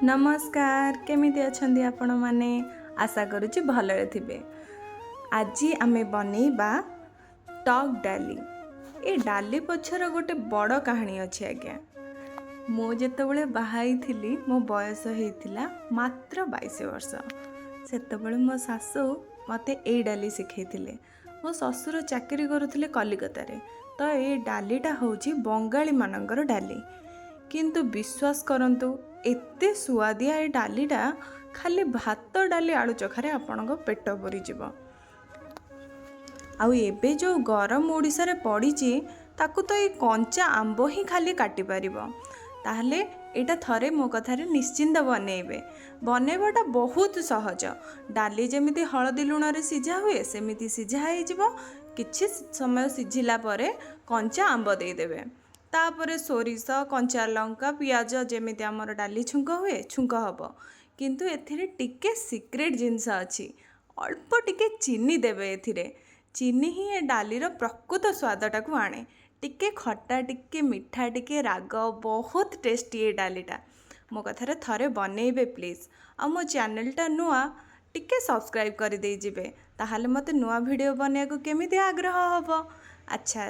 ନମସ୍କାର, କେମିତି ଅଛନ୍ତି ଆପଣମାନେ? ଆଶା କରୁଛି ଭଲରେ ଥିବେ। ଆଜି ଆମେ ବନେଇବା ଟକ୍ ଡାଲି। ଏ ଡାଲି ପଛର ଗୋଟେ ବଡ଼ କାହାଣୀ ଅଛି ଆଜ୍ଞା। ମୁଁ ଯେତେବେଳେ ବାହା ହେଇଥିଲି, ମୋ ବୟସ ହେଇଥିଲା ମାତ୍ର 22 ବର୍ଷ। ସେତେବେଳେ ମୋ ଶାଶୁ ମୋତେ ଏଇ ଡାଲି ଶିଖେଇଥିଲେ। ମୋ ଶ୍ୱଶୁର ଚାକିରି କରୁଥିଲେ କଲିକତାରେ। ତ ଏ ଡାଲିଟା ହେଉଛି ବଙ୍ଗାଳୀମାନଙ୍କର ଡାଲି। କିନ୍ତୁ ବିଶ୍ୱାସ କରନ୍ତୁ, ଏତେ ସୁଆଦିଆ ଏ ଡାଲିଟା, ଖାଲି ଭାତ, ଡାଲି, ଆଳୁ ଚଖାରେ ଆପଣଙ୍କ ପେଟ ପୁରିଯିବ। ଆଉ ଏବେ ଯେଉଁ ଗରମ ଓଡ଼ିଶାରେ ପଡ଼ିଛି, ତାକୁ ତ ଏଇ କଞ୍ଚା ଆମ୍ବ ହିଁ ଖାଲି କାଟିପାରିବ। ତାହେଲେ ଏଇଟା ଥରେ ମୋ କଥାରେ ନିଶ୍ଚିନ୍ତ ବନେଇବେ। ବନେଇବାଟା ବହୁତ ସହଜ। ଡାଲି ଯେମିତି ହଳଦୀ ଲୁଣରେ ସିଝା ହୁଏ, ସେମିତି ସିଝା ହେଇଯିବ। କିଛି ସମୟ ସିଝିଲା ପରେ କଞ୍ଚା ଆମ୍ବ ଦେଇଦେବେ। ତାପରେ ସୋରିଷ, କଞ୍ଚା ଲଙ୍କା, ପିଆଜ, ଯେମିତି ଆମର ଡାଲି ଛୁଙ୍କ ହୁଏ, ଛୁଙ୍କ ହେବ। କିନ୍ତୁ ଏଥିରେ ଟିକେ ସିକ୍ରେଟ୍ ଜିନିଷ ଅଛି। ଅଳ୍ପ ଟିକେ ଚିନି ଦେବେ ଏଥିରେ। ଚିନି ହିଁ ଏ ଡାଲିର ପ୍ରକୃତ ସ୍ୱାଦଟାକୁ ଆଣେ। ଟିକେ ଖଟା, ଟିକେ ମିଠା, ଟିକେ ରାଗ, ବହୁତ ଟେଷ୍ଟି ଏ ଡାଲିଟା। ମୋ କଥାରେ ଥରେ ବନେଇବେ ପ୍ଲିଜ୍। ଆଉ ମୋ ଚ୍ୟାନେଲଟା ନୂଆ, ଟିକେ ସବସ୍କ୍ରାଇବ୍ କରିଦେଇଯିବେ। ତାହେଲେ ମୋତେ ନୂଆ ଭିଡ଼ିଓ ବନେଇବାକୁ କେମିତି ଆଗ୍ରହ ହେବ? ଆଚ୍ଛା।